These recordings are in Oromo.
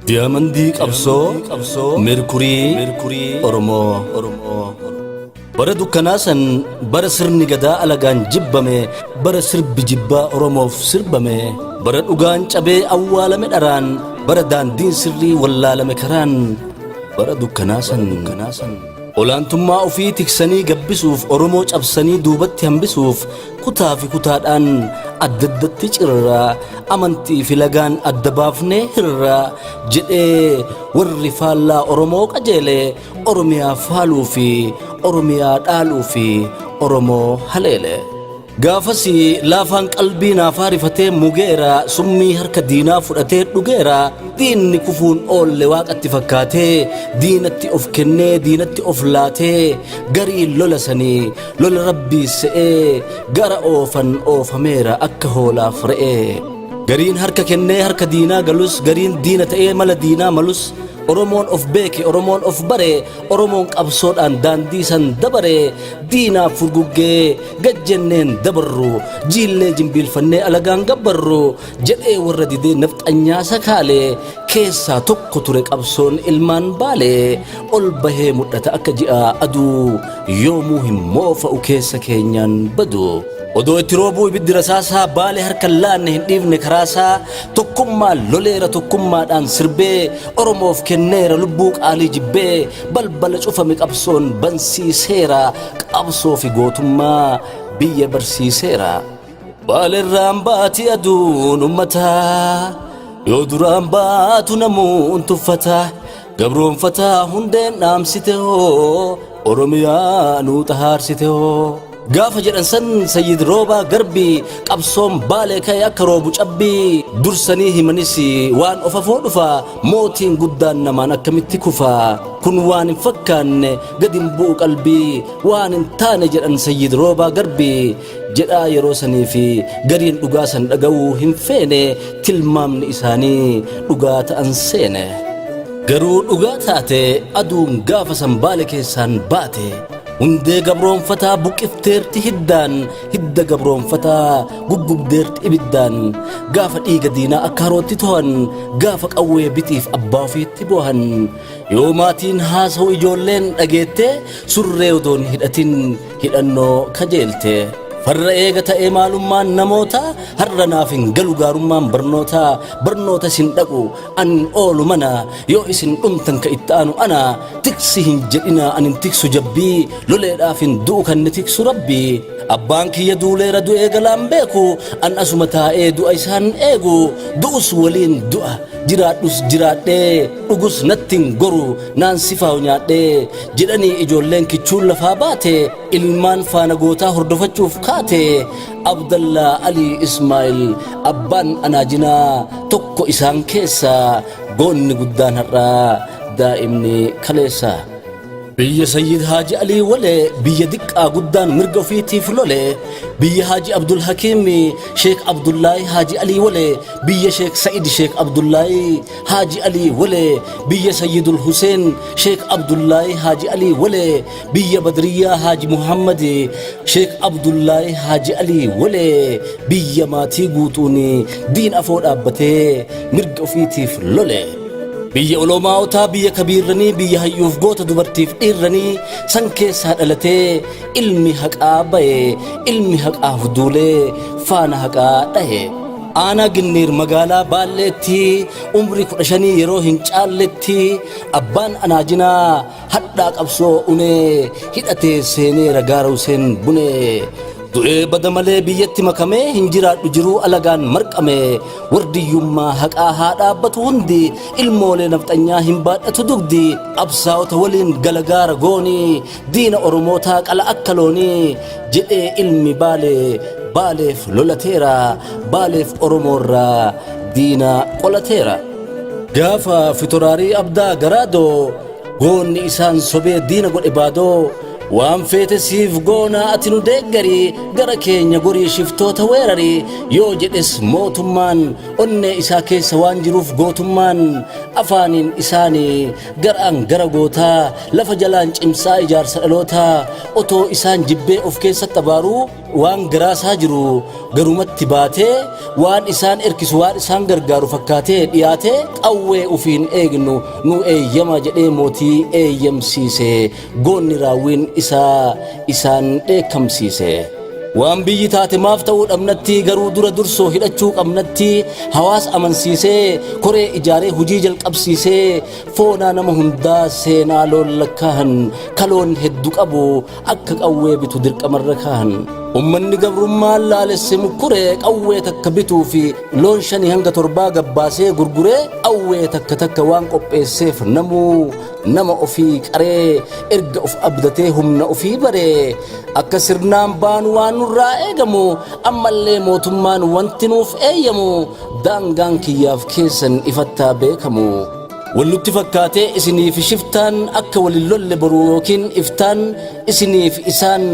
Diyaamandii qabsoo Meerkurii Oromoo. Bara dukkanaa san, bara sirni gadaa alagaan jibbame, bara sirbi jibbaa Oromoof sirbame, bara dhugaan cabee awwaalame dharaan, bara daandiin sirrii wallaalame karaan, bara dukkanaa san olaantummaa ofii tiksanii gabbisuuf, Oromoo cabsanii duubatti hambisuuf, kutaa fi kutaadhaan adda addatti cirraa, amantii fi lagaan adda baafnee hirraa jedhee warri faallaa Oromoo qajeele, Oromiyaa faaluu fi Oromiyaa dhaaluu fi Oromoo haleele. Gaafas laafaan qalbii naafaa rifatee mugeera, summii harka diinaa fudhatee dhugeera. Diinni kufuun oolle waaqatti fakkaatee diinatti of kennee diinatti of laatee, garii lola sanii lola rabbii se'ee gara oofan oofameera akka hoolaaf re'ee. Gariin harka kennee harka diinaa galus, gariin diina ta'ee mala diinaa malus, Oromoon of beeke, Oromoon of bare, Oromoon qabsoodhaan daandii san dabare, diinaaf furguggee gajjenneen dabarru, jiillee jimbiilfannee alagaan gabbarru jedhee warra didee nafxanyaa sakaalee keessaa tokko ture qabsoon ilmaan Baalee. Ol bahee mul'ata akka ji'a aduu, yoomuu hin moofa'u keessa keenyaan badu. Odoo itti roobuu ibiddi rasaasaa, Baalee harka hin laanne, hin dhiifne karaasaa. Tokkummaan loleera, tokkummaadhaan sirbee, Oromoof kenneera lubbuu qaalii jibbee, balbala cufame qabsoon bansiiseera, qabsoo fi gootummaa biyya barsiiseera. Baaleerraan baati aduun ummataa, yoo duraan baatu namuun tuffata, gabroonfataa hundeen dhaamsite hoo, Oromiyaa nuu xahaarsite hoo. Gaafa jedhan san Sayyid Roobaa Garbii, qabsoon Baalee ka'e akka roobu cabbii. Dursanii himanis waan of afoo dhufa, mootiin guddaan namaan akkamitti kufa? Kun waan hin fakkaanne, gad hin bu'u qalbii, waan hin taane jedhan Sayyid Roobaa Garbii jedhaa yeroo sanii fi gariin dhugaa san dhaga'uu hin feene, tilmaamni isaanii dhugaa ta'an seene. Garuu dhugaa taate aduun gaafa san Baale keessaan baate. Hundee gabroonfataa buqqifteerti hiddaan, hidda gabroonfataa guggubdeerti ibiddaan. Gaafa dhiiga diinaa akka harootti to'an, gaafa qawwee bitiif abbaa ofiitti boohan, yoo maatiin haasa'u ijoolleen dhageette, surree odoon hidhatin hidhannoo kajeelte. Farra eega ta'ee maalummaan namoota, har'a naaf hin galu gaarummaan barnoota. Barnoota isin dhaqu an oolu mana, yoo isin dhumtan ka itti aanu ana. Tiksi hin jedhina, an hin tiksu jabbii, loleedhaaf hin du'u, kan ni tiksu Rabbii. Abbaan kiyya duuleera, du'ee galaan beeku, an asuma taa'ee du'a isaan eegu. Du'us waliin du'a, jiraadhus jiraadhee, dhugus natti hin goru naan sifaa'u nyaadhee jedhanii ijoolleen kichuun lafaa baate, ilmaan faana gootaa hordofachuuf kaate. Abdallaa Alii Ismaa'il abbaan anaajinaa tokko isaan keessa, goonni guddaan har'aa daa'imni kaleessa. Biyya Sayyid Haaji Alii Walee, biyya diqqaa guddaan mirga ofiitiif lole, biyya Haaji Abdul Hakiim Sheek Abdullaahi Haaji Alii Walee, biyya Sheek Sa'id Sheek Abdullaahi Haaji Alii Walee, biyya Sayyidul Huseen Sheek Abdullaahi Haaji Alii Walee, biyya Badriyyaa Haaji Muhammad Sheek Abdullaahi Haaji Alii Walee, biyya maatii guutuun diin afoo dhaabbatee mirga ofiitiif lole. Biyya olomaawotaa, biyya kabiirranii, biyya hayyuuf goota dubartiif dhiirranii san keessaa dhalatee ilmi haqaa baye, ilmi haqaaf duulee faana haqaa dhahe. Aanaa Ginniir magaalaa Baalleetti umrii 15 yeroo hin caalletti abbaan anaajinaa hadhaa qabsoo unee hidhatee seeneera gaara Huseen Bunee. Du'ee bada malee biyyatti makamee hin jiraadhu jiruu alagaan marqame. Wardiyyummaa haqaa haa dhaabbatu hundi, ilmoolee nafxanyaa hin baadhatu dugdi. Qabsaa'ota waliin galagaara goonii, diina Oromootaa qala akka loonii jedhee ilmi Baalee Baaleef lolateera, Baaleef Oromoorraa diina qolateera. Gaafa fitoraarii Abdaa Garaadoo goonni isaan sobee diina godhe baadoo. Waan feete siif goonaa ati nu deeggari, gara keenya gorii shiftoota weerari yoo jedhes mootummaan onnee isaa keessa waan jiruuf gootummaan afaaniin isaanii garaan gara gootaa lafa jalaan cimsaa ijaarsa dhalootaa otoo isaan jibbee of keessatti abaaruu waan garaasaa jiru garumatti baatee waan isaan erkisu waan isaan gargaaru fakkaatee dhiyaatee qawwee ufiin eegnu nu eeyyama jedhee mootii eeyyamsiise goonni raawwiin isaa isaan dheekkamsiise. Waan biyyi taate maaf ta'uu dhabnatti garuu dura dursoo hidhachuu qabnatti hawaasa amansiisee koree ijaaree hujii jalqabsiisee foonaa nama hundaa seenaa loon lakkaahan kaloon heddu qabu akka qawwee bitu dirqamarra kaahan. Ummanni gabrummaan laalesse mukkuree qawwee takka bituu fi loon 5 hanga 7 gabbaasee gurguree qawwee takka takka waan qopheesseef namuu nama ofii qaree erga of abdatee humna ofii baree akka sirnaan baanu waan nurraa eegamu ammallee mootummaan wanti nuuf eeyyamu daangaan kiyyaaf keessan ifattaa beekamu. Wal nutti fakkaatee isiniif shiftaan akka walin lolle boru yookiin iftaan isiniif isaan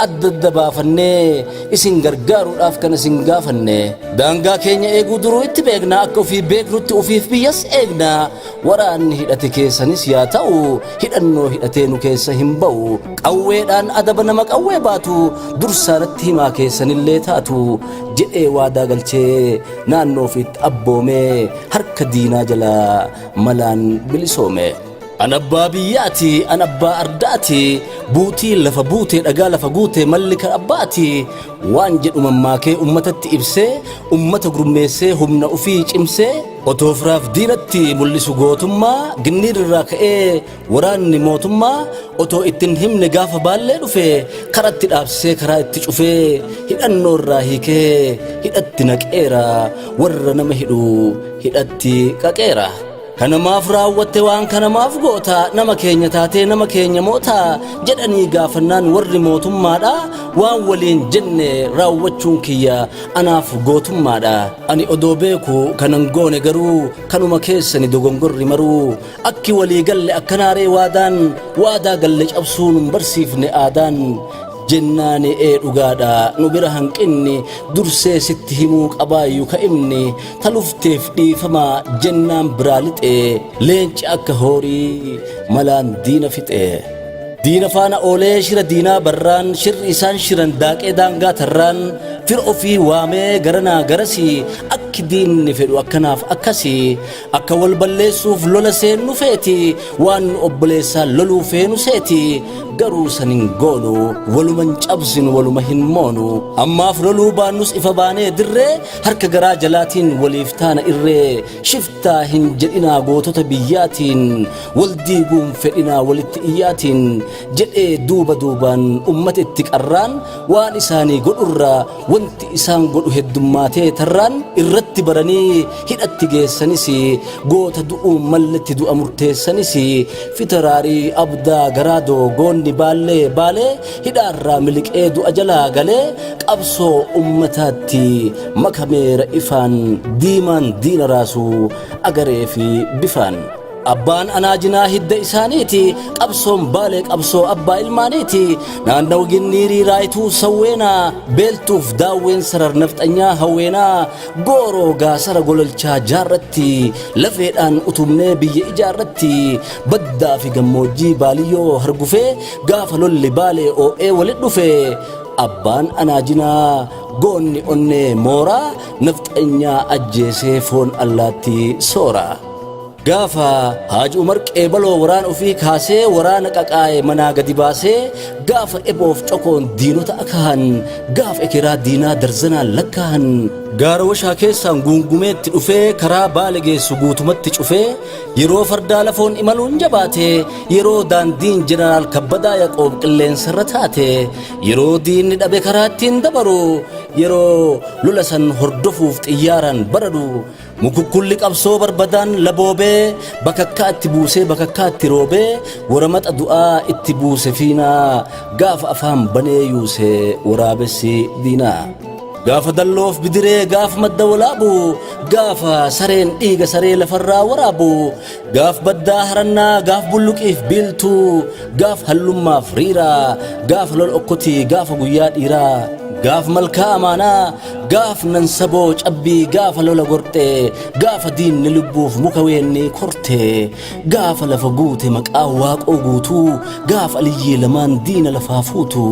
adda adda baafannee isin gargaaruudhaaf kan isin gaafanne. Daangaa keenya eeguu duruu itti beekna akka ofii beeknutti ofiif biyyas eegna. Waraanni hidhate keessanis yaa ta'u hidhannoo hidhatee nu keessa hin ba'u. Qawweedhaan adaba nama qawwee baatu dursaanatti himaa keessanillee taatu jedhee waadaa galchee naannoo ofiitti abboomee harka diinaa jalaa malaan bilisoome. An abbaa biyyaati, an abbaa ardaati, buutii lafa buutee dhagaa lafa guutee malli kan abbaati waan jedhu mammaakee ummatatti ibsee ummata gurmeessee humna ofii cimsee otoo firaaf diinatti mul'isu gootummaa ginniir irraa ka'ee waraanni mootummaa otoo ittiin himne gaafa baallee dhufe karatti dhaabsisee karaa itti cufee hidhannoo irraa hiikee hidhatti naqeera warra nama hidhu hidhatti qaqeera. Kanamaaf raawwatte waan kanamaaf goota nama keenya taatee nama keenya moota jedhanii gaafannaan warri mootummaadha waan waliin jenne raawwachuun kiyya anaaf gootummaadha. Ani odoo beeku kanan goone garuu kanuma keessani dogongorri maruu akki walii galle akkanaaree waadaan waadaa galle cabsuun hin barsiifne aadaan jennaani ee dhugaadha nu bira hanqinni dursee sitti himuu qabaayyu ka'imni talufteef dhiifama jennaan biraa lixee leenci akka horii malaan diina fixee. Diina faana oolee shira diinaa barraan shirri isaan shiran daaqee daangaa tarraan fira ofii waamee garanaa garasii akki diinni fedhu akkanaaf akkasii akka wal balleessuuf lola seennu feeti waan nu obboleessaa loluu feenu seeti garuu san hin goonu waluma hin cabsinu waluma hin moonu ammaaf loluu baannus ifa baanee dirree harka garaa jalaatiin waliif taana irree shiftaa hin jedhinaa gootota biyyaatiin wal diiguun fedhinaa walitti iyyaatiin jedhee duuba duubaan ummata itti qarraan waan isaanii godhurraa wanti isaan godhu heddummaatee tarraan irratti baranii hidhatti geessanis goota du'uun malletti du'a murteessanis fitaraarii abdaa garaadoo goonni baallee baalee hidhaarraa miliqee du'a jalaa galee qabsoo ummataatti makameera ifaan diimaan diina raasuu agaree fi bifaan. Abbaan anaajinaa hidda isaaniiti qabsoon baalee qabsoo abbaa ilmaaniiti naannawa ginniirii raayituu sawweenaa beeltuuf daawween sarar nafxanyaa hawweenaa gooroo gaasara gololchaa jaarratti lafeedhaan utubnee biyya ijaarratti baddaa fi gammoojjii baaliyyoo hargufee gaafa lolli baalee oo'ee walit dhufe abbaan anaajinaa goonni onnee mooraa nafxanyaa ajjeesee foon allaatti soora. Gaafa Haaji Umar Qeebaloo waraana ofii kaasee waraana qaqaa'e manaa gadi baasee gaafa eboof cokoon diinota akahan gaafa ekeraa diinaa darzanaan lakkaahan gaara washaa keessaan guungumeetti dhufee karaa baale geessu guutumatti cufee yeroo fardaa lafoon imaluun jabaate yeroo daandiin jeneraal Kabbadaa Yaqoob qilleensarra taate yeroo diinni dhabe karaa ittiin dabaru yeroo lola san hordofuuf xiyyaaraan baradu Mukukkulli qabsoo barbadaan laboobee bakakkaa itti buusee bakakkaa itti roobee waramaxa du'aa itti buuse fiinaa gaafa afaan banee yuuse waraabessi diinaa. Gaafa dalloof bidiree gaafa madda walaabu, gaafa sareen dhiiga saree lafarraa waraabu, gaaf baddaa harannaa gaaf bulluqiif biiltuu, gaaf hallummaaf riiraa, gaafa lol okkotii gaafa guyyaa dhiiraa, gaaf malkaa amaanaa, gaaf nansaboo cabbii gaafa lola gorxee, gaafa diinni lubbuuf muka weennii kortee, gaafa lafa guute maqaa waaqoo guutuu, gaaf aliyyii lamaan diina lafaa fuutu,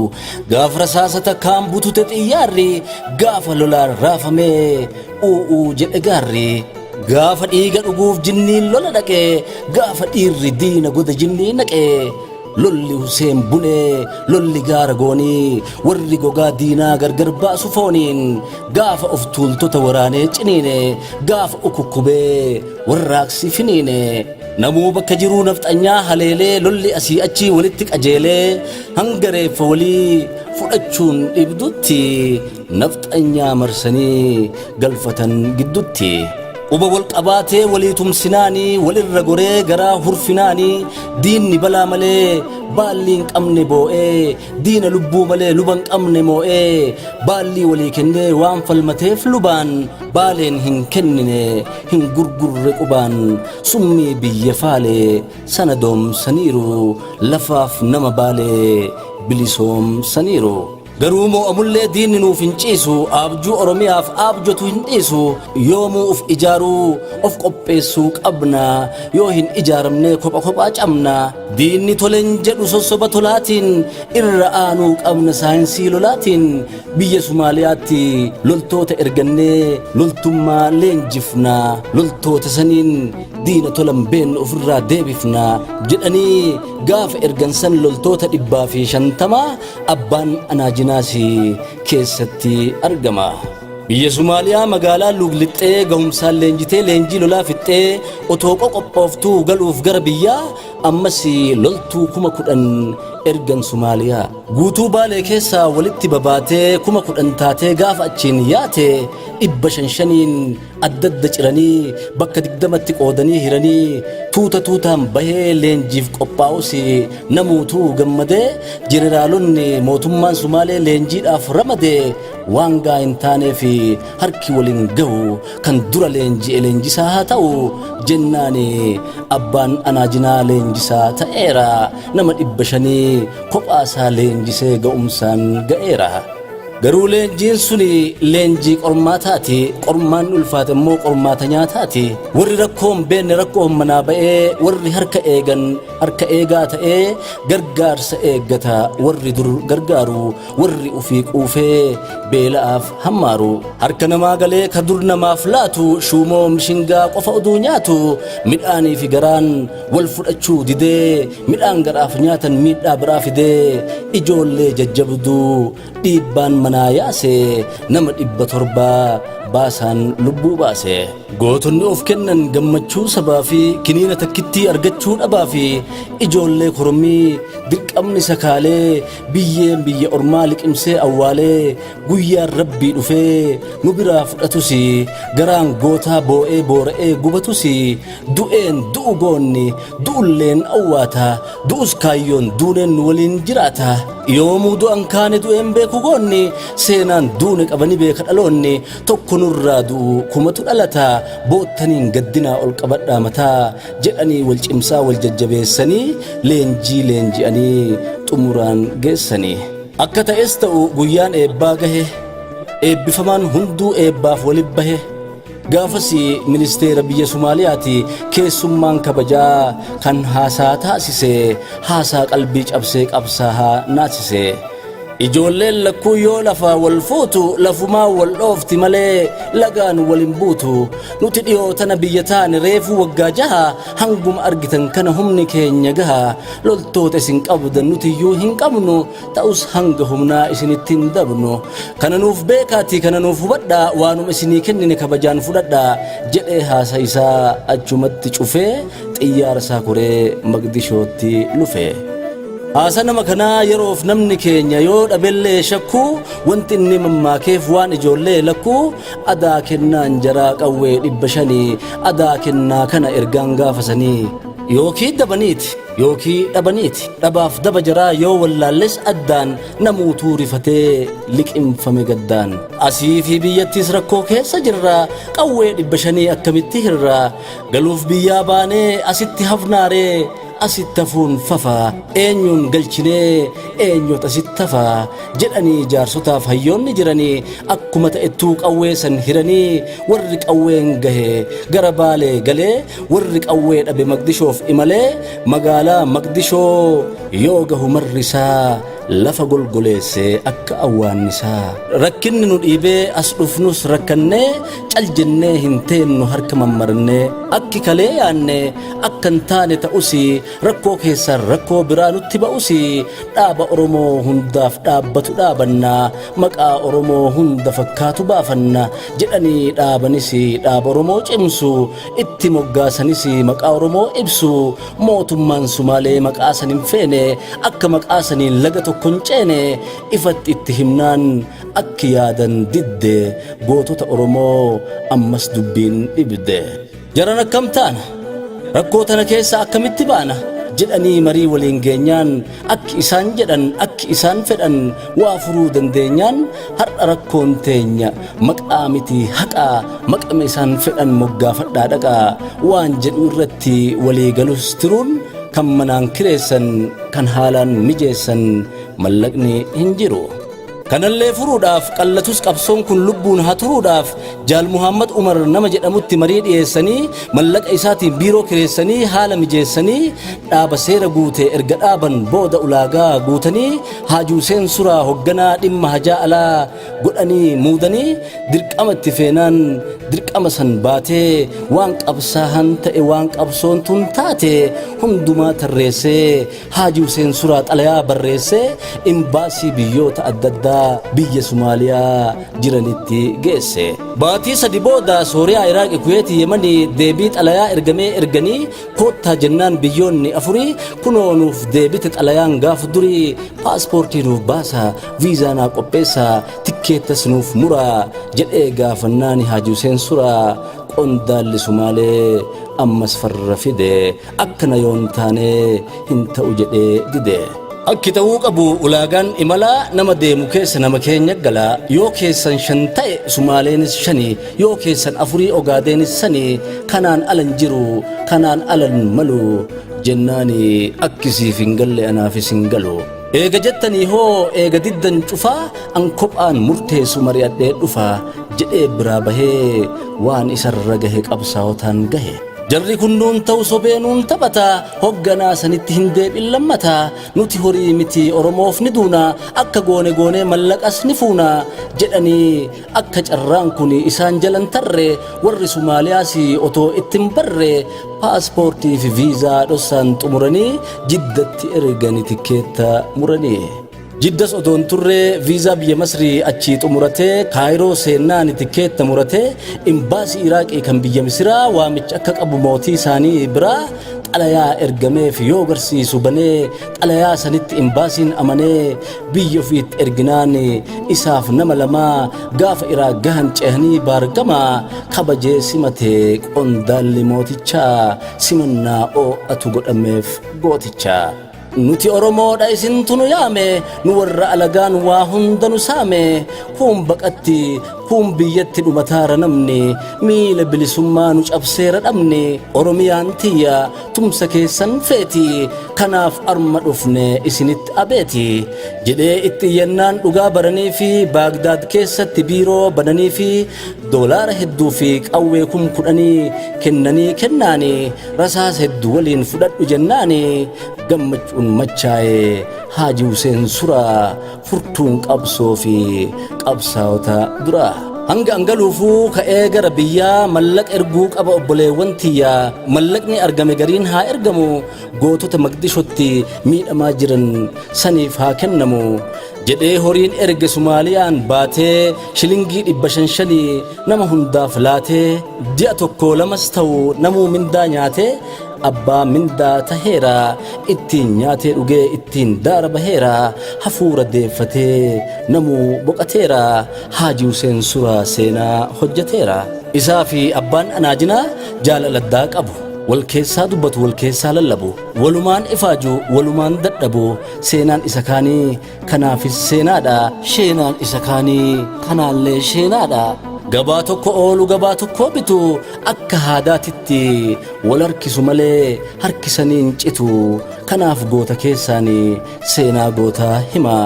gaaf rasaasa takkaan butute xiyyaarri, gaafa lolaan raafamee u'uu jedhe gaarri. Gaafa dhiiga dhuguuf jinniin lola dhaqee, gaafa dhiirri diina goda jinnii naqee, lolli Huseen Bunee, lolli gaara goonii, warri gogaa diinaa gargar baasu fooniin, gaafa of tuultota waraanee ciniine, gaafa ukukkubee warraaqsi finiine. Namuu bakka jiruu nafxanyaa haleelee lolli asii achii walitti qajeelee hanga reeffa walii fudhachuun dhibdutti nafxanyaa marsanii galfatan giddutti. Quba wal qabaatee walii tumsinaanii walirra goree garaa hurfinaanii diinni balaa malee baallii hin qabne boo'ee diina lubbuu malee luba hin qabne moo'ee baallii walii kennee waan falmateef lubaan baaleen hin kennine hin gurgurre qubaan summii biyya faalee sana doomsaniiru lafaaf nama baalee bilisoomsaniiru. Garuu moo'amullee diinni nuuf hin ciisu, aabjuu Oromiyaaf aabjotu hin dhiisu, yoomuu uf ijaaruu of qopheessuu qabna, yoo hin ijaaramne kopha kophaa cabna. Diinni tolen jedhu sossoba tolaatiin, irra aanuu qabna saayinsii lolaatiin, biyya Somaaliyaatti loltoota ergannee loltummaa leenjifna, loltoota saniin diina tolan beennu ofirraa deebifna jedhanii gaafa ergan san loltoota 150 abbaan Anaajinaas keessatti argama. Biyya Somaaliyaa magaalaa Luuglixxee gahumsaan leenjitee leenjii lolaa fixxee otoo qoqophooftuu galuuf gara biyyaa ammas loltuu 10,000 ergan Somaaliyaa. Guutuu Baalee keessaa walitti babaatee 10,000 taatee gaafa achiin yaate 500-5n adda adda ciranii bakka 20tti qoodanii hiranii tuuta tuutaan bahee leenjiif qophaa'us namuutuu gammadee jeneraalonni mootummaan Sumaalee leenjiidhaaf ramadee waan gaa hin taaneef harki waliin gahu kan dura leenji'e leenjisaa haa ta'u jennaan abbaan Anaajinaa leenjisaa ta'eera nama 500 kophaasaa leenjisee ga'umsaan ga'eera. Garuu leenjiin suni leenjii qormaataati. Qormaanni ulfaate immoo qormaata nyaataati. Warri rakkoo hin beekne rakkoo manaa ba'ee, warri harka eegan harka eegaa ta'ee gargaarsa eeggata. Warri dur gargaaru, warri ufii quufee beela'aaf hammaaru. Harka namaa galee ka dur namaaf laatu, shuumoo mishingaa qofa oduu nyaatu, midhaanii fi garaan wal fudhachuu didee, midhaan garaaf nyaatan miidhaa biraa fidee, ijoollee jajjabduu dhiibbaan manaa yaase nama 700 baasaan lubbuu baase. Gootonni of kennan gammachuu sabaa fi kiniina takkittii argachuu dhabaa fi ijoollee korommii dirqamni sakaalee biyyeen biyya ormaa liqimsee awwaalee guyyaan rabbii dhufee nu biraa fudhatus garaan gootaa boo'ee boora'ee gubatus du'een du'u goonni du'ulleen awwaata du'us kaayyoon duuneen nu waliin jiraata. Yoomuu du'an kaane du'een beeku goonni seenaan duune qabani beeka dhaloonni tokko nurraa du'u kumatu dhalata boottaniin gaddinaa ol qabadhaa mataa jedhanii wal cimsaa wal jajjabeessanii leenjii leenji'anii xumuraan geessanii. Akka ta'es ta'u guyyaan eebbaa gahe eebbifamaan hunduu eebbaaf walib bahe. Gaafas ministeera biyya Somaaliyaati keessummaan kabajaa kan haasaa taasise haasaa qalbii cabsee qabsaahaa naasise. Ijoolleen lakkuu yoo lafaa wal fuutu lafumaa wal dhoofti malee lagaan wal hin buutu. Nuti dhiyoo tana biyya taane reefuu waggaa jaha hanguma argitan kana humni keenya gaha. Loltoota isin qabdan nuti iyyuu hin qabnu ta'us hanga humnaa isinitti hin dabnu. Kana nuuf beekaatii kana nuuf hubadhaa waanuma isinii kennine kabajaan fudhadhaa jedhee haasa isaa achumatti cufee xiyyaara isaa koree Maqdishootti lufe. Haasa nama kanaa yeroof namni keenya yoo dhabellee shakkuu wanti inni mammaakeef waan ijoollee lakkuu adaa kennaan jaraa qawwee 500 adaa kennaa kana ergaan gaafasanii. Yookii dabaniiti yookii dhabaniiti. Dhabaaf daba jaraa yoo wallaalles addaan namuutuu rifatee liqimfame gaddaan. Asii fi biyyattis rakkoo keessa jirra qawwee 500 akkamitti hirra. Galuuf biyyaa baanee asitti hafnaaree asitti hafuun fafa eenyuun galchinee eenyuut asitti hafa jedhanii jaarsotaaf hayyoonni jiranii akkuma ta'ettuu qawwee san hiranii warri qawween gahe gara Baalee galee warri qawwee dhabe Maqdishoof imalee magaalaa Maqdishoo yoo gahu marrisaa lafa golgoleesse akka awwaannisaa. Rakkinni nu dhiibee as dhufnus rakkannee cal jennee hin teennu harka mammarnee akki kalee yaanne akka hin taane ta'usi rakkoo keessaan rakkoo biraa nutti ba'usi dhaaba Oromoo hundaaf dhaabbatu dhaabanna maqaa Oromoo hunda fakkaatu baafanna jedhanii dhaabanis dhaaba Oromoo cimsu itti moggaasanis maqaa Oromoo ibsu mootummaan Sumaalee maqaa san hin feene akka maqaa saniin laga tokko hin ceene ifatti itti himnaan akki yaadan didde gootota Oromoo ammas dubbiin dhibde. Jaran akkam taana? Rakkoo tana keessa akkamitti baana? Jedhanii marii waliin geenyaan akki isaan jedhan akki isaan fedhan waa furuu dandeenyaan har'a rakkoon teenya maqaa miti haqaa maqama isaan fedhan moggaafadhaa dhaqaa waan jedhu irratti walii galus tiruun kan manaan kireessan kan haalaan mijeessan mallaqni hin jiru. Kanallee furuudhaaf qallatus qabsoon kun lubbuun haa turuudhaaf Jaal Muhammad Umar nama jedhamutti marii dhiyeessanii mallaqa isaatiin biiroo kireessanii haala mijeessanii dhaaba seera guute erga dhaaban booda ulaagaa guutanii Haaji Huseen Suraa hogganaa dhimma hajaa alaa godhanii muudanii dirqama itti feenaan dirqama san baatee waan qabsaahan ta'e waan qabsoon tun taate hundumaa tarreessee Haaji Huseen Suraa xalayaa barreessee imbaasii biyyoota adda addaa biyya Somaaliyaa jiranitti geesse. Baatii sadi booda Sooriyaa, Iraaqi, Kuweetii, Yemanii deebii xalayaa ergamee erganii koottaa jennaan biyyoonni afurii kunoo nuuf deebite xalayaan gaaf durii paaspoortii nuuf baasa, viizaa naa qopheessaa, tikkeettas nuuf muraa jedhee gaafannaani Haaji Huseen Suraa qondaalli Sumaalee ammas farra fide. Akkana yoon taane hin ta'u jedhee dide. Akki ta'uu qabu ulaagaan imalaa nama deemu keessa nama keenya gala. Yoo keessan shan ta'e Sumaaleenis shani, yoo keessan afurii Ogaadeenis sani, kanaan alan jiru, kanaan alan malu jennaani akki siif hin galle anaafis hin galu. Eega jettanii hoo eega diddan cufaa an kophaan murteessu mari'adhee dhufa jedhee biraa bahee waan isarra gahe qabsaawotaan gahe. Jarri kun nuun ta'u sobee nuun taphata hogganaa sanitti hin deeb'in lammata nuti horii miti Oromoof ni duuna akka goone goonee mallaqas ni fuuna jedhanii akka carraan kun isaan jalan tarre warri Sumaaliyaas otoo itti hin barre paaspoortii fi viizaa dhossaan xumuranii Jiddatti ergani tikkeetta muranii. Jiddas odoo hin turre viizaa biyya Masrii achii xumuratee Kaayiroo seennaani tikkeetta muratee imbaasii Iraaqii kan biyya Misiraa waamicha akka qabu mootii isaanii biraa xalayaa ergameef yoo garsiisu banee xalayaa sanitti imbaasiin amanee biyya ofiitti erginaan isaaf nama lamaa gaafa Iraaq gahan ceehanii baargamaa kabajee simate qondaalli mootichaa simannaa oo'atu godhameef gooticha. Nuti Oromoodha isintu nu yaame, nu warra alagaan waa hunda nu saame. Kuun baqatti, kuun biyyatti dhumataara namni, miila bilisummaa nu cabseera dhabni. Oromiyaan tiyya tumsa keessan feeti, kanaaf arma dhufne isinitti abeeti. Jedhee itti iyyannaan dhugaa baranii fi Baagdaad keessatti biiroo bananii fi doolaara hedduu fi qawwee 10,000 kennanii kennaani rasaasa hedduu waliin fudhadhu jennaani gammachuun machaa'e Haaji Huseen Suraa furtuun qabsoo fi qabsaa'ota duraa. Hanga an galuufuu ka'ee gara biyyaa mallaqa erguu qaba obboleewwan tiyyaa mallaqni argame gariin haa ergamu gootota Maqdishotti miidhamaa jiran saniif haa kennamu jedhee horiin erge Sumaaliyaan baatee shilingii 500 shanii nama hundaaf laatee ji'a tokko lamas ta'u namuu mindaa nyaatee abbaa mindaa taheera ittiin nyaatee dhugee ittiin daara baheera hafuura deeffatee namuu boqateera Haaji Huseen Suraa seenaa hojjeteera. Isaa fi abbaan Anaajinaa jaalala addaa qabu. Wal keessaa dubbatu wal keessaa lallabu. Walumaan ifaaju walumaan dadhabu. Seenaan isa kaanii kanaafis seenaadha. Sheenaan isa kaanii kanaallee sheenaadha. Gabaa tokko oolu gabaa tokko bitu akka haadaatitti wal harkisu malee harkisanii hin citu. Kanaaf goota keessaanii seenaa gootaa hima.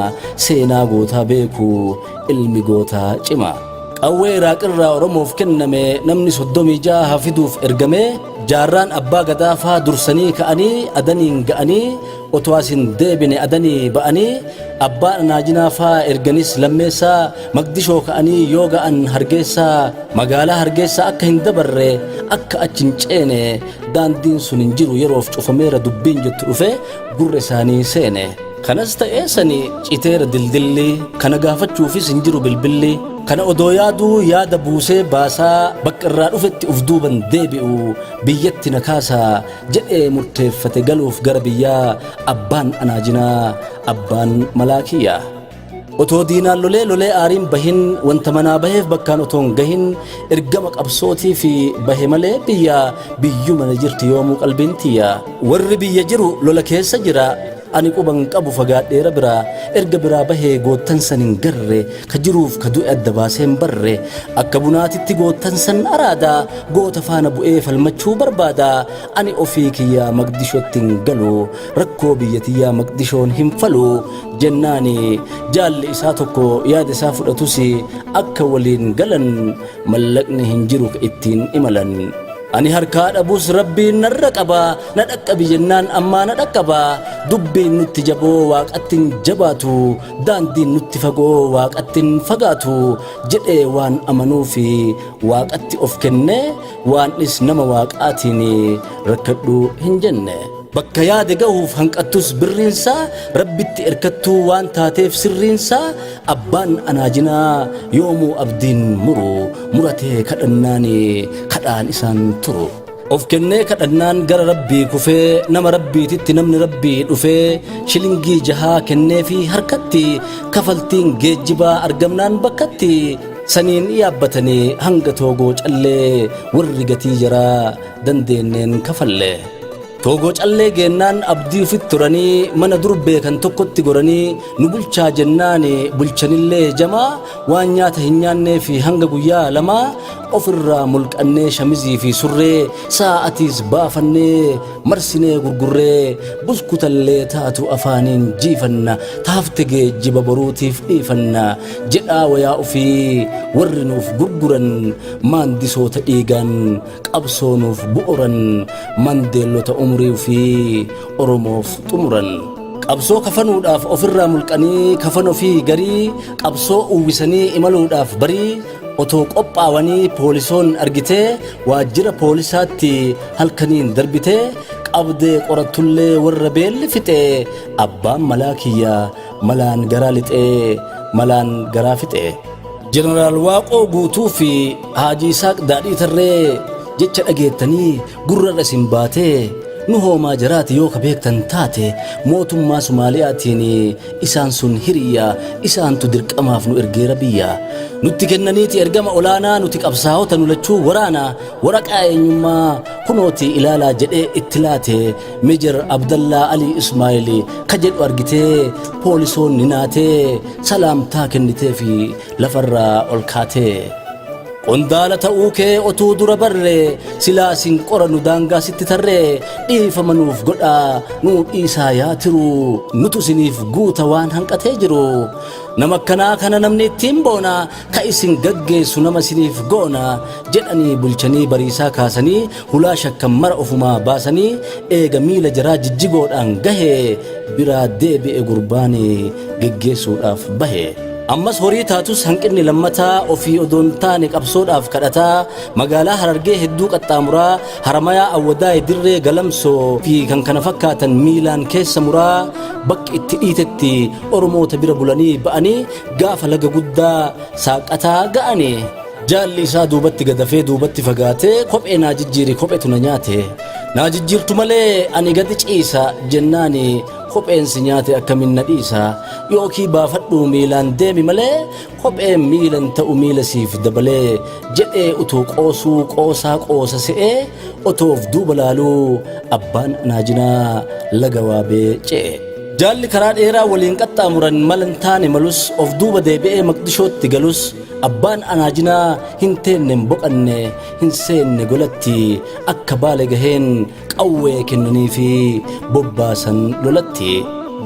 Seenaa gootaa beeku ilmi gootaa cima. Qawwee Iraaqirraa Oromoof kenname namni 36 fiduuf ergame jaarraan abbaa gadaa faa dursanii ka'anii adaniin ga'anii otoo as hin deebine adanii ba'anii abbaan anaajinaa faa erganis lammeessaa Maqdishoo ka'anii yoo ga'an Hargeessaa magaalaa Hargeessaa akka hin dabarre akka achi hin ceene daandiin sun hin jiru yeroof cufameera dubbiin jettu dhufe gurra isaanii seene. Kanas ta'ee sani citeera dildilli kana gaafachuufis hin jiru bilbilli kana odoo yaaduu yaada buusee baasaa bakka irraa dhufetti uf duuban deebi'u biyyatti na kaasaa jedhee murteeffate galuuf gara biyyaa abbaan anaajinaa abbaan malaakiyyaa. Otoo diinaan lolee lolee aariin bahin wanta manaa baheef bakkaan otoo hin gahin ergama qabsootii fi bahe malee biyya biyyuma na jirti yoomuu qalbiin tiyya. Warri biyya jiru lola keessa jira ani quban qabu fagaadheera bira erga biraa bahee goottan san hin garre ka jiruuf ka du'e adda baasee hin barre akka bunaatitti goottan san araada goota faana bu'ee falmachuu barbaada ani ofii kiyyaa Maqdishootti hin galu rakkoo biyya tiyyaa Maqdishoon hin falu jennaani jaalli isaa tokko yaada isaa fudhatus akka waliin galan mallaqni hin jiru ka ittiin imalan. Ani harkaa dhabus rabbiin narra qaba na dhaqqabi jennaan ammaa na dhaqqaba dubbiin nutti jaboo waaqatti hin jabaatu daandiin nutti fagoo waaqatti hin fagaatu jedhee waan amanuufi waaqatti of kenne waanis nama waaqaatiin rakkadhu hin jenne. Bakka yaade gahuuf hanqattus birriinsaa rabbitti erkattuu waan taateef sirriinsaa abbaan anaajinaa yoomuu abdiin muru muratee kadhannaan kadhaan isaan turu. Of kennee kadhannaan gara rabbii kufee nama rabbiititti namni rabbii dhufee shilingii jahaa kenneefii harkatti kafaltiin geejjibaa argamnaan bakkatti saniin yaabbatanii hanga toogoo callee warri gatii jaraa dandeenneen kafalle. Toogoo callee geennaan abdii ofitti turanii mana dur beekan tokkotti goranii nu bulchaa jennaan bulchanillee jamaa waan nyaata hin nyaannee fi hanga guyyaa lamaa ofirraa mulqannee shamizii fi surree saa'atiis baafannee marsinee gurgurree buskutallee taatu afaaniin jiifanna taafte geejjiba boruutiif dhiifanna jedhaa wayaa ofii warri nuuf gurguran maandisoota dhiigaan qabsoo nuuf bu'uran mandeellota umurii ofii Oromoof xumuran. Qabsoo kafanuudhaaf ofirraa mulqanii kafan ofii garii qabsoo uwwisanii imaluudhaaf barii otoo qophaawanii poolisoon argitee waajjira poolisaatti halkaniin darbitee qabdee qorattullee warra beelli fixee abbaan malaa kiyya malaan garaa lixee malaan garaa fixee. Jeneraal Waaqoo Guutuu fi Haaji Isaaq Daadhii Tarree jecha dhageettanii gurrarra isin baatee nu hoomaa jaraati yoo ka beektan taate mootummaa Sumaaliyaatiin isaan sun hiriyya isaantu dirqamaaf nu ergeera biyya. Nutti kennaniiti ergama olaanaa nuti qabsaa'ota nu lachuu waraana waraqaa eenyummaa kunooti ilaalaa jedhee itti laate Meejar Abdallaa Alii Ismaa'il ka jedhu argitee poolisoonni naatee salaamtaa kennitee fi lafarraa ol kaatee. Qondaala ta'uu kee otuu dura barre silaa sin qoranu daangaa sitti tarree dhiifama nuuf godhaa nuu dhiisaa yaa tiru nutu isiniif guuta waan hanqatee jiru. Nama akkanaa kana namni ittiin boona ka isin gaggeessu nama isiniif goona jedhanii bulchanii bariisaa kaasanii hulaa shakkan mara ofumaa baasanii eega miila jaraa jijjigoodhaan gahe biraa deebi'e gurbaan geggeessuudhaaf bahe. Ammas horii taatus hanqinni lammataa ofii odoon taane qabsoodhaaf kadhataa magaalaa Harargee hedduu qaxxaamuraa Haramayaa Awwadaay Dirree Galamsoo fi kan kana fakkaatan miilaan keessa muraa bakki itti dhiitetti Oromoota bira bulanii ba'anii gaafa laga guddaa saaqataa ga'anii. Jaalli isaa duubatti gadafee duubatti fagaatee kophee naa jijjiiri kophetu na nyaate. Naa jijjiirtu malee ani gadi ciisa jennaani Kopheen si nyaate akkamiin na dhiisa? Yookii baafadhuu miilaan deemi malee kopheen miilan ta'u miila siif dabalee jedhee utuu qoosuu qoosaa qoosa se'ee otoo of duuba laaluu abbaan anaajinaa laga waabee ce'e. Jaalli karaa dheeraa waliin qaxxaamuran mala hin taane malus of duuba deebi'ee Maqdishootti galus abbaan anaajinaa hin teenne hin boqanne hin seenne golatti akka baale gaheen qawwee kennaniifi bobbaasan lolatti.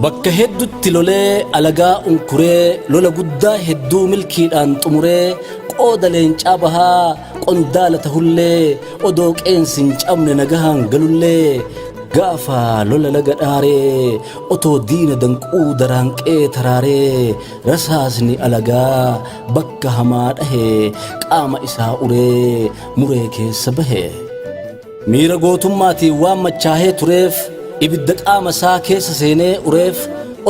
Bakka heddutti lolee alagaa unkuree lola guddaa hedduu milkiidhaan xumuree qooda leencaa bahaa qondaala tahullee odoo qeensi hin cabne nagahaan galullee gaafa lola laga dhaaree otoo diina danquu daraanqee taraaree rasaasni alagaa bakka hamaa dhahe qaama isaa uree muree keessa bahe. Miira gootummaatiin waan machaahee tureef ibidda qaama isaa keessa seenee ureef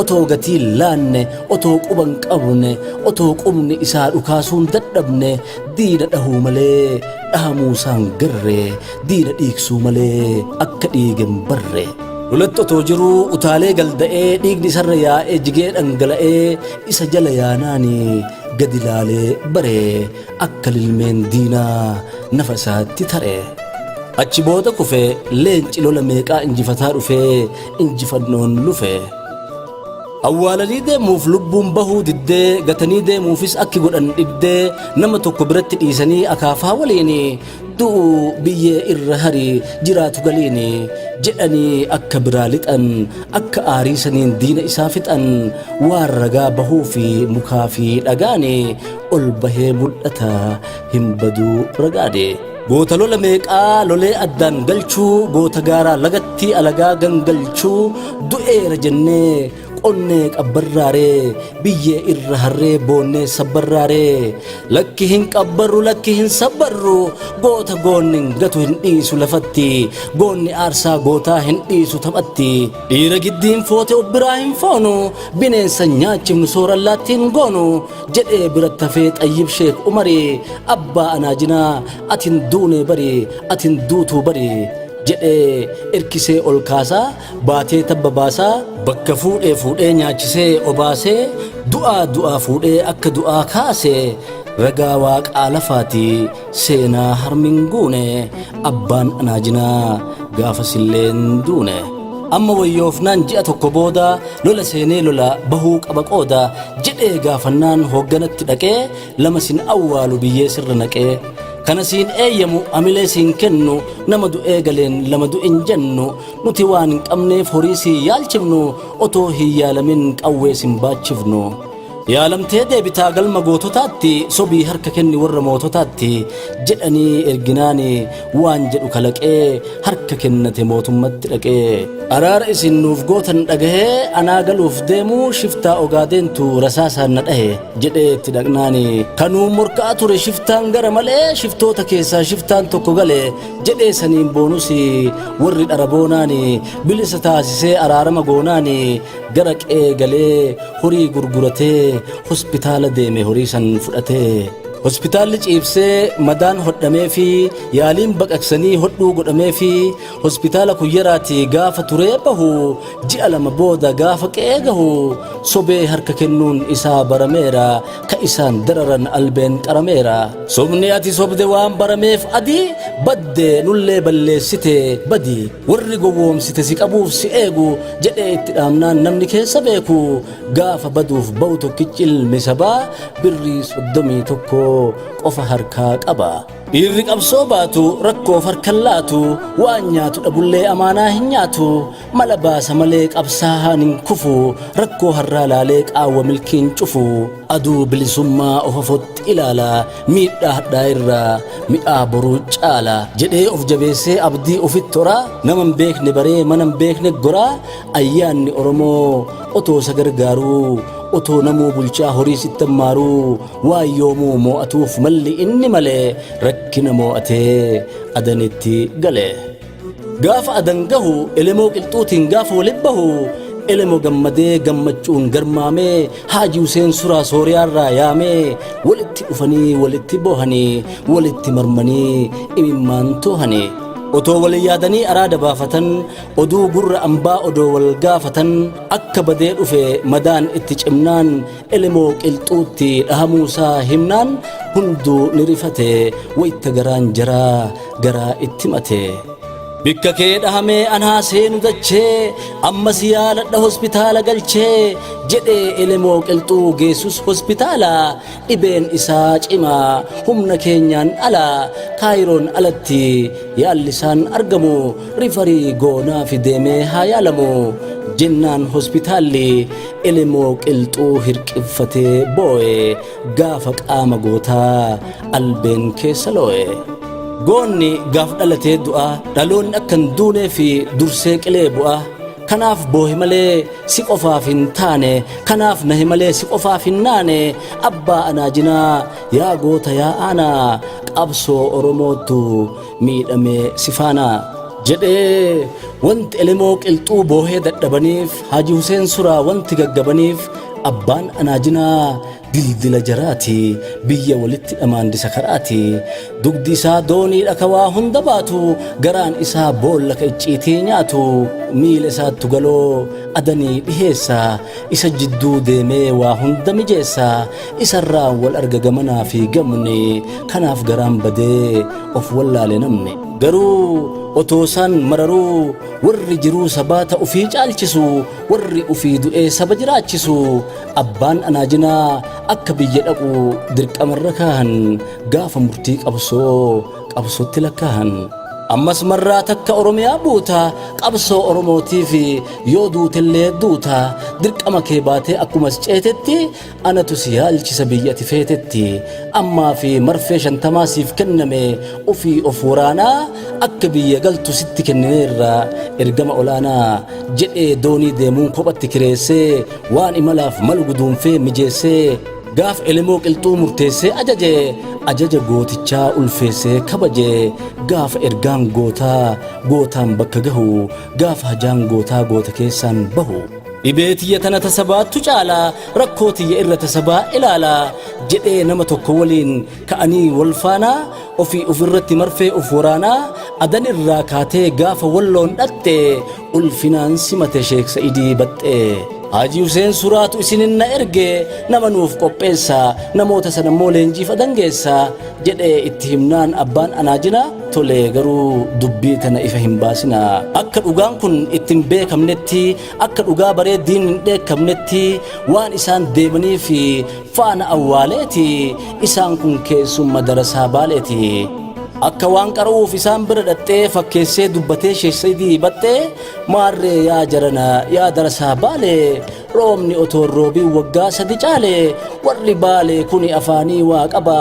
otoo gatii hin laanne otoo quba hin qabne otoo qubni isaa dhukaasuun dadhabne diina dhahuu malee dhahamuu isaan garre diina dhiigsuu malee akka dhiige hin barre. Lolatti otoo jiruu utaalee galda'ee dhiigni isarra yaa'ee jigee dhangala'ee isa jala yaanaani gadi laalee bare akka lilmeen diinaa nafa isaatti tare. Achi booda kufe leenci lola meeqaa injifataa dhufee injifannoon lufe. Awwaalanii deemuuf lubbuun bahuu diddee gatanii deemuufis akki godhan dhibdee nama tokko biratti dhiisanii akaafaa waliin du'u biyyee irra hari jiraatu galiin jedhanii akka biraa lixan akka aarii saniin diina isaa fixan waan ragaa bahuu fi mukaa fi dhagaan ol bahee mul'ata hin baduu ragaade. Goota lola meeqaa lolee addaan galchuu goota gaaraa lagatti alagaa gangalchuu du'eera jennee qonnee qabbarraaree biyyee irra harree boonnee sabbarraaree lakki hin qabbarru lakki hin sabbarru goota goonni hin gatu hin dhiisu lafatti goonni aarsaa gootaa hin dhiisu taphatti dhiira giddiin foote of biraa hin foonu bineensa nyaachifnu soorallaatti hin goonu jedhee biratti hafee Xayyib Sheek Umarii abbaa anaajinaa atin duunee bari atin duutuu bari jedhee erkisee ol kaasaa baatee tabba baasaa bakka fuudhee fuudhee nyaachisee obaasee du'aa du'aa fuudhee akka du'aa kaasee ragaa waaqaa lafaati seenaa harmin guune abbaan anaajinaa gaafasillee hin duune. Amma wayyoofnaan ji'a tokko booda lola seenee lola bahuu qaba qooda jedhee gaafannaan hoogganatti dhaqee lama sin awwaalu biyyee sirra naqee kana siin eeyyamu amilee siin kennu nama du'ee galeen lama du'in jennu nuti waan hin qabneef horii siin yaalchifnu otoo hin yaalamin qawwee sin baachifnu. Yaalamtee deebitaa galma goototaatti sobii harka kenni warra moototaatti jedhanii erginaani waan jedhu kalaqee harka kennate mootummatti dhaqee. Araara isin nuuf gootan dhagahee anaa galuuf deemuu shiftaa ogaadeentu rasaasaan na dhahe jedhee itti dhaqnaani. Kanuu morkaa ture shiftaan gara malee shiftoota keessaa shiftaan tokko gale jedhee saniin boonus warri dhara boonaani bilisa taasisee araarama goonaani gara qe'ee galee horii gurguratee hospitaala deeme horii san fudhatee. Hospitaalli ciibsee madaan hodhamee fi yaaliin baqaqsanii hodhuu godhamee fi hospitaala kuyyaraatii gaafa turee bahu ji'a lama booda gaafa qe'ee gahu sobee harka kennuun isaa barameera ka isaan dararan albeen qarameera. Sobni ati sobde waan barameef adii badde nullee balleessite badi warri gowwoomsite si qabuuf si eegu jedhee itti dhaamnaan namni keessa beeku gaafa baduuf ba'u tokkichi ilmi sabaa birrii 31 qofa harkaa qaba. Dhiirri qabsoo baatu rakkoof harkan laatu waan nyaatu dhabullee amaanaa hin nyaatu mala baasa malee qabsaa'aan hin kufu rakkoo harraa laalee qaawwa milkiin cufu aduu bilisummaa of afotti ilaala miidhaa hadhaa irraa mi'aa boruu caala jedhee of jabeessee abdii ofitti horaa nama hin beekne baree mana hin beekne goraa ayyaanni Oromoo otoo isa gargaaruu otoo namuu bulchaa horii sitti hammaaruu waan yoomuu moo'atuuf malli inni malee rakkina moo'atee adanitti gale. Gaafa adan gahu elemoo qilxuutiin gaafa walitti bahu elemo gammadee gammachuun garmaamee Haaji Huseen Suraa Sooriyaarraa yaamee walitti dhufanii walitti boohanii walitti marmanii imimmaan toohanii. Otoo wal yaadanii araada baafatan, oduu gurra ambaa odoo wal gaafatan, akka badee dhufe madaan itti cimnaan, Elemoo Qilxuutti dhahamuusaa himnaan, hunduu ni rifate wayta garaan jaraa garaa itti mate. Bikka kee dhahamee anaa seenu dachee, ammas yaaladha hospitaala galchee jedhee Elemoo Qilxuu geessus hospitaala. Dhibeen isaa cimaa humna keenyaan ala, Kaayiroon alatti yaallisaan argamu, rifarii goonaafi deemee haa yaalamu jennaan hospitaalli Elemoo Qilxuu hirqiffatee boo'e gaafa qaama gootaa albeen keessa loo'e. Goonni gaaf dhalatee du'a, dhaloonni akka hin duunee fi dursee qilee bu'a. Kanaaf boohe malee si qofaaf hin taane, kanaaf nahe malee si qofaaf hin naane. Abbaa anaajinaa yaa goota yaa aanaa, qabsoo Oromootu miidhamee si faana. Jedhee wanti Elemoo Qilxuu boohee dadhabaniif, Haaji Huseen Suraa wanti gaggabaniif, abbaan anaajinaa dildila jaraati, biyya walitti dhamaandisa karaati. Dugdi isaa dooniidha ka waa hunda baatu, garaan isaa boolla ka icciitii nyaatu. Miila isaattu galoo adanii dhiheessa, isa jidduu deemee waa hunda mijeessa. Isarraan wal arga gamanaa fi gamni, kanaaf garaan badee of wallaale namni. Garuu otoo isaan mararuu, warri jiruu sabaa ta ufii caalchisu, warri ufii du'ee saba jiraachisu, abbaan anaajinaa akka biyya dhaqu dirqamarra kaahan, gaafa murtii qabsoo qabsootti lakkaahan. Ammas marraa takka Oromiyaa buuta, qabsoo Oromootiif yoo duutellee duuta. Dirqama kee baatee akkumas ceetetti, anatu si yaalchisa biyya ati feetetti. Ammaa fi marfee 50 siif kenname, ufii of waraanaa akka biyya galtu sitti kennineerra ergama olaanaa jedhee doonii deemuun kophatti kireessee, waan imalaaf malu guduunfee mijeessee, gaaf Elemoo Qilxuu murteessee ajaje, ajaja gootichaa ulfeessee kabaje. Gaafa ergaan gootaa gootaan bakka gahu, gaafa hajaan gootaa goota keessaan bahu. Dhibee tiyya tana tasabaattu caala, rakkoo tiyya irra tasabaa ilaala jedhee nama tokko waliin ka'anii wal faanaa, ofii ofirratti marfee of waraanaa, Adan irraa kaatee gaafa Walloon dhatte, ulfinaan simate Sheek Sa'idii Baxxee. Haajii Huseen Suraatu isinin na erge, nama nuuf qopheessa, namoota sana immoo leenjiif Adan geessa jedhee itti himnaan, abbaan anaajina tole, garuu dubbii tana ifa hin baasina. Akka dhugaan kun itti hin beekamnetti, akka dhugaa baree diinni hin dheekkamnetti, waan isaan deemanii fi faana awwaaleeti, isaan kun keessumma darasaa Baaleeti. Akka waan qara'uuf isaan bira dhaxxee fakkeessee dubbatee Sheek Sa'idii Baxxee, maarree yaa jarana, yaa darasaa Baalee, roobni otoo hin roobiin waggaa 3 caale, warri Baalee kuni afaanii waa qaba,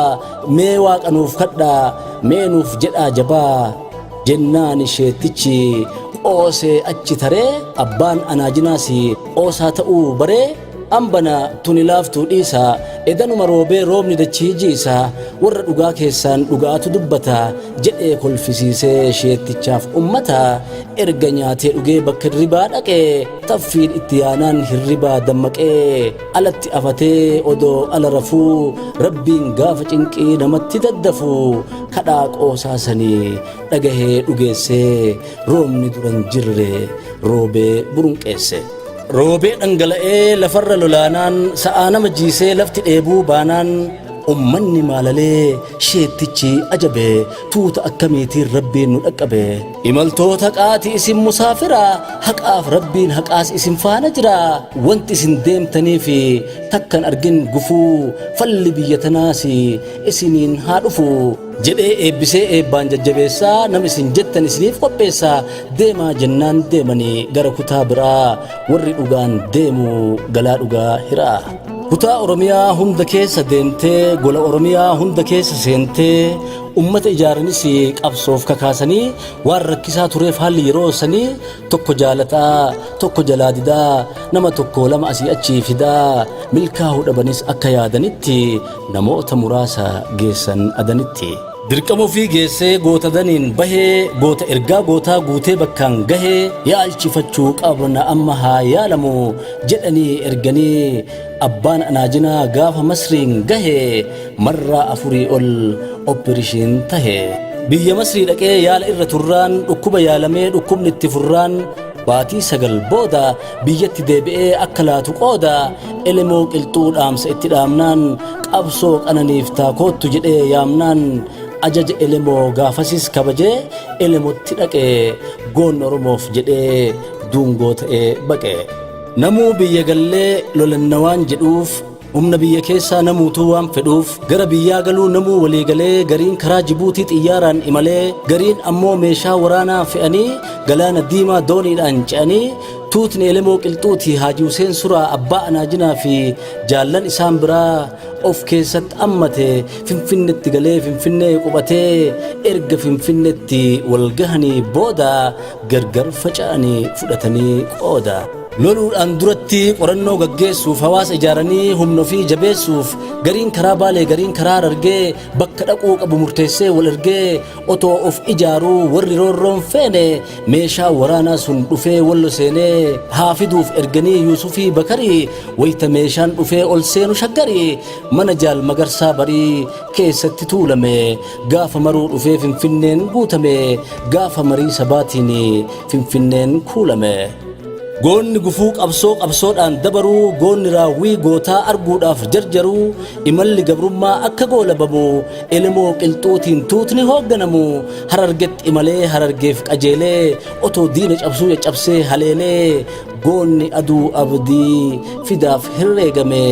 mee Waaqa nuuf kadhaa, mee nuuf jedhaa jabaa jennaan, sheettichi qoosee achi taree, abbaan anaajinaas qoosaa ta'uu baree, ambana tuni laaftuu dhiisa, edanuma roobee roobni dachii jiisa, warra dhugaa keessaan dhugaatu dubbata jedhee kolfisiisee sheettichaaf ummata. Erga nyaatee dhugee bakka hirribaa dhaqee, taffiin itti yaanaan hirribaa dammaqee alatti afatee odoo ala rafuu, Rabbiin gaafa cinqii namatti daddafu kadhaa qoosaa sanii dhagahee dhugeessee, roobni duran jirre roobee burunqeesse. Roobee dhangala'ee lafarra lolaanaan, sa'aa nama jiisee lafti dheebuu baanaan, ummanni maalalee sheettichi ajabe, tuuta akkamiitiin Rabbiin nu dhaqqabe. Imaltoota qaati isin musaafira, haqaaf Rabbiin haqaas isin faana jira. Wanti isin deemtanii fi takkan argin gufuu, falli biyya tanaas isiniin haa dhufu jedhee eebbisee eebbaan jajjabeessaa, nama isin jettan isiniif qopheessaa deemaa jennaan, deemanii gara kutaa biraa, warri dhugaan deemu galaa dhugaa hiraa. Kutaa Oromiyaa hunda keessa deemtee, gola Oromiyaa hunda keessa seentee, ummata ijaaranis qabsoof kakaasanii, waan rakkisaa tureef haalli yeroo sanii, tokko jaalataa tokko jalaa didaa, nama tokko lama asii achii fidaa, milkaa'uu dhabanis akka yaadanitti namoota muraasa geessan Adanitti. Dirqama ofii geessee goota daniin bahee, goota ergaa gootaa guutee bakkaan gahee, yaalchifachuu qabna amma haa yaalamu jedhanii erganii, abbaan anaajinaa gaafa Masriin gahe marraa 4 ol operation tahe. Biyya Masrii dhaqee yaala irra turraan dhukkuba yaalamee dhukkubni itti furraan baatii 9 booda biyyatti deebi'ee akka laatu qooda Elemoo Qilxuu dhaamsa itti dhaamnaan qabsoo qananiiftaa koottu jedhee yaamnaan ajaja Elemoo gaafasis kabajee Elemotti dhaqe goonni Oromoof jedhee duungoo ta'ee baqe. Namuu biyya gallee lolanna waan jedhuuf Humna biyya keessaa namuutuu waan fedhuuf gara biyyaa galuu namuu walii galee gariin karaa Jibuutii xiyyaaraan imalee gariin ammoo meeshaa waraanaa fe'anii galaana diimaa dooniidhaan ce'anii tuutni Elemoo Qilxuutii Haaji Huseen Suraa Abbaa Anaajinaa fi jaallan isaan biraa of keessatti ammate Finfinnetti galee Finfinnee qubatee erga Finfinnetti wal gahanii booda gargar faca'anii fudhatanii qooda. Loluudhaan duratti qorannoo gaggeessuuf hawaasa ijaaranii humna ofii jabeessuuf gariin karaa Baalee gariin karaa Harargee bakka dhaquu qabu murteessee wal ergee otoo of ijaaruu warri roorroon feene meeshaa waraanaa sun dhufee Wallo seenee haa fiduuf erganii Yuusufii Bakarii wayita meeshaan dhufee ol seenu Shaggarii mana Jaal Magarsaa Barii keessatti tuulame gaafa maruu dhufee Finfinneen guutame gaafa marii sabaatiin Finfinneen kuulame. Goonni gufuu qabsoo qabsoodhaan dabaruu, goonni raawwii gootaa arguudhaaf jarjaruu, imalli gabrummaa akka goolabamu, Elemoo Qilxuutiin tuutni hoogganamu, Harargetti imalee Harargeef qajeelee, otoo diina cabsuu caccabsee haleelee, goonni aduu abdii fidaaf herreegame,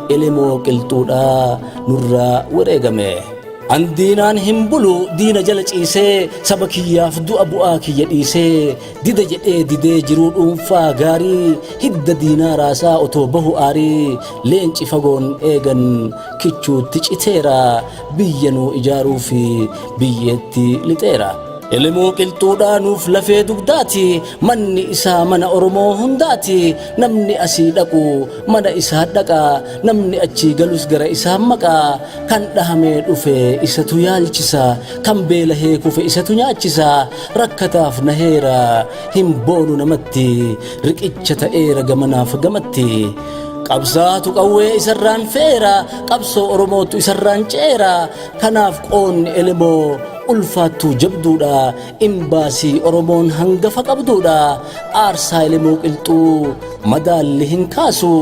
Elemoo Qilxuudhaa nurraa wareegame. An diinaan hin bulu diina jala ciisee saba kiyyaaf du'a bu'aa kiyya dhiisee dida jedhee didee jiruu dhuunfaa gaarii hidda diinaa raasaa otoo bahu aarii leenci fagoon eegan kichuutti citeera biyya nuu ijaaruu fi biyyeetti lixeera. Elemoo Qilxuudhaa nuuf lafee dugdaati manni isaa mana Oromoo hundaati namni asii dhaqu mana isaa dhaqa namni achii galus gara isaa maqa Kan dhahamee dhufe isatu yaalchisa, kan beelahee kufe isatu nyaachisa, rakkataaf naheera hin boonu namatti, riqicha ta'eera gamanaaf gamatti. Qabsaatu qawwee isarraan fe'eera, qabsoo Oromootu isarraan ce'eera, kanaaf qoonni Elemoo ulfaattuu jabduudha, imbaasii Oromoon hangafa qabduudha, aarsaa Elemoo Qilxuu madaalli hin kaasu,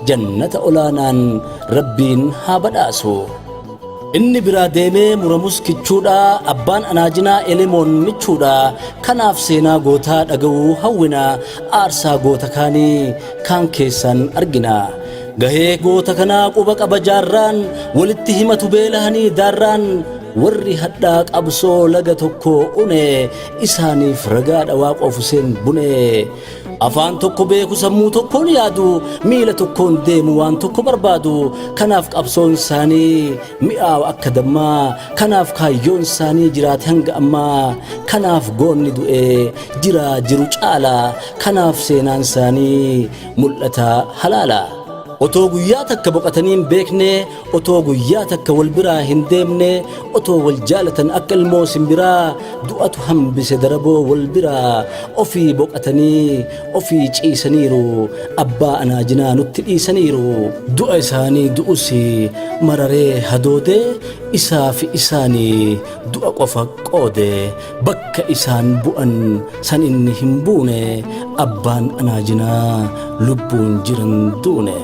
jannata olaanaan Rabbiin haa badhaasu. Inni biraa deemee muramus kichuudha, abbaan anaajinaa Elemoon michuudha. Kanaaf seenaa gootaa dhaga'uu hawwina, aarsaa goota kaanii kaan keessaan argina. Gahee goota kanaa quba qaba jaarraan, walitti himatu beelahanii daarraan. Warri hadhaa qabsoo laga tokko une, isaaniif ragaadha Waaqoof Huseen Bune. Afaan tokko beeku sammuu tokkoon yaadu miila tokkoon deemu waan tokko barbaadu kanaaf qabsoon isaanii mi'aawa akka dammaa kanaaf kaayyoon isaanii jiraate hanga ammaa kanaaf goonni du'e jiraa jiru caala kanaaf seenaan isaanii mul'ata halaala. Otoo guyyaa takka boqatanii hin beekne Otoo guyyaa takka wal biraa hin deemne, otoo wal jaalatan akka ilmoo simbiraa, du'atu hambise daraboo wal biraa. Ofii boqatanii, ofii ciisaniiru, abbaa anaajinaa nutti dhiisaniiru. Du'a isaanii du'us mararee hadoodee, isaa fi isaanii du'a qofa qoode. Bakka isaan bu'an san inni hin buune, abbaan anaajinaa lubbuun jiran duune.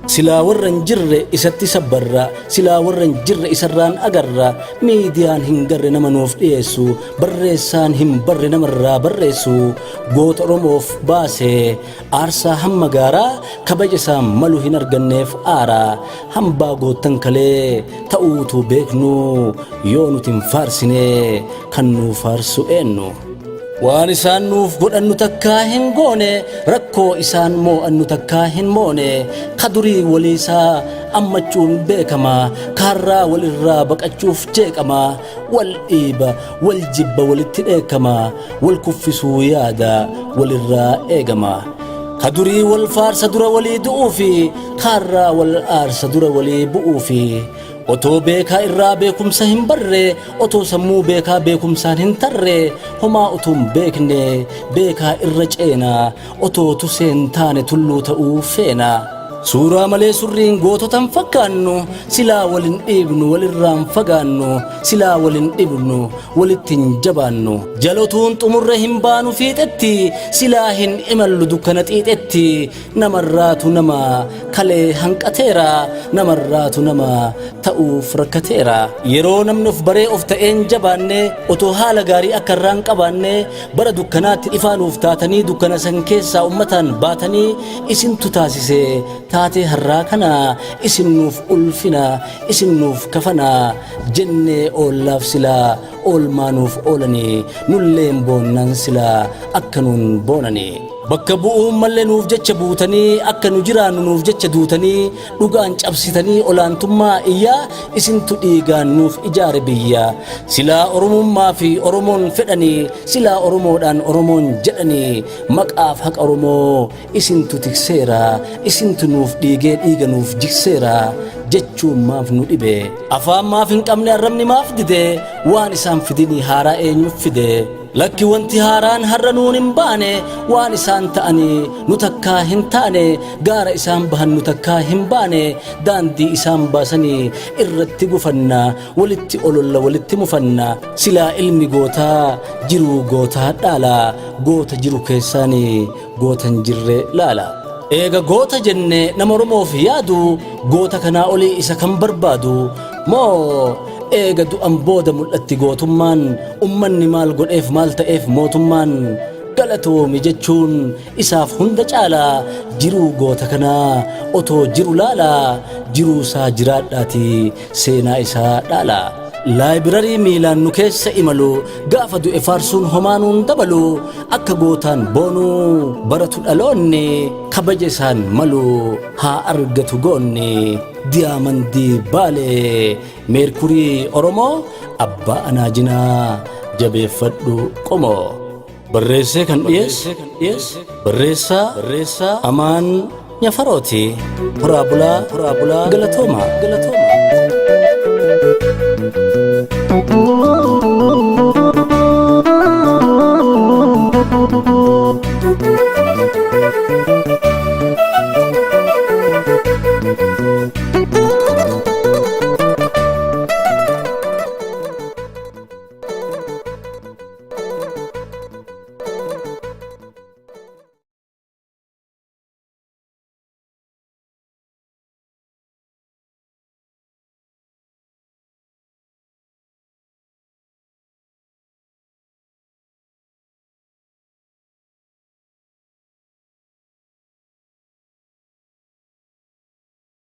Silaa warra hin jirre isatti sabbarra, silaa warra hin jirre isarraan agarra, miidiyaan hin garre nama nuuf dhiyeessu, barreessaan hin barre namarraa barreessu, goota Oromoof baase aarsaa hamma gaaraa, kabaja isaan malu hin arganneef aara, hambaa goottan kalee ta'uutu beeknu, yoo nuti hin faarsine kan nuu faarsu eennu? Waan isaan nuuf godhannu takkaa hin goone, rakkoo isaan moo'annu takkaa hin moone. Ka durii waliisaa ammachuun beekama, kaarraa walirraa baqachuuf jeeqama, wal dhiiba, wal jibba walitti dheekkama, wal kuffisuu yaada walirraa eegama. Ka durii wal faarsa dura walii du'uufi, kaarraa wal aarsa dura walii bu'uufi. Otoo beekaa irraa beekumsa hin barre, otoo sammuu beekaa beekumsaan hin tarre, homaa utuu hin beekne beekaa irra ceena, otoo tusee hin taane tulluu ta'uu feena. Suuraa malee surriin goototan fakkaannu, silaa walin dhiibnu walirraan fagaannu, silaa walin dhibnu walitti hin jabaannu. Jalotuun xumurre hin baanu fiixetti, silaa hin imallu dukkana xiixetti. Namarraatu nama kalee hanqateera, namarraatu nama ta'uuf rakkateera. Yeroo namni of baree of ta'een jabaanne, otoo haala gaarii akka irraan qabaanne, bara dukkanaatti ifaa nuuf taatanii, dukkana san keessaa ummataan baatanii, isintu taasise taatee har'aa kana. Isin nuuf ulfina, isin nuuf kafana jennee oollaaf silaa oolmaa nuuf oolanii, nulleen boonnan silaa akka nuun boonanii. Bakka bu'uun mallee nuuf jecha buutanii, akka nu jiraannu nuuf jecha duutanii, dhugaan cabsitanii olaantummaa iyyaa, isintu dhiigaan nuuf ijaare biyya. Silaa Oromummaa fi Oromoon fedhanii, silaa Oromoodhaan Oromoon jedhanii, maqaaf haqa Oromoo isintu tikseera, isintu nuuf dhiigee dhiiga nuuf jigseera jechuun maaf nu dhibe? Afaan maaf hin qabne, arrabni maaf dide? Waan isaan fidinii haaraa eenyu fide? Lakki, wanti haaraan har'a nuun hin baane, waan isaan ta'anii nu takkaa hin taane, gaara isaan bahan nu takkaa hin baane, daandii isaan baasanii irratti gufanna, walitti ololla, walitti mufanna. Silaa ilmi gootaa jiruu gootaa dhaala, goota jiru keessaanii goota hin jirre laala. Eega goota jenne nama Oromoof yaadu, goota kanaa olii isa kan barbaadu? Moo eega du'an booda mul'atti gootummaan? Ummanni maal godheef, maal ta'eef mootummaan? Galatoomi jechuun isaaf hunda caala. Jiruu goota kanaa otoo jiru laala, jiruu isaa jiraadhaati seenaa isaa dhaala. Laayibirarii miilaan nu keessa imalu, gaafa du'e faarsuun homaanuun dabalu. Akka gootaan boonuu baratu dhaloonni, kabaja isaan malu haa argatu goonni. Diyaamandii Baalee, meerkurii Oromoo, abbaa anaajinaa, jabeeffadhu qomoo. Barreessee kan dhiyeesse barreessaa Amaan Nyafarooti. Horaa bulaa, horaa bulaa, galatooma, galatooma.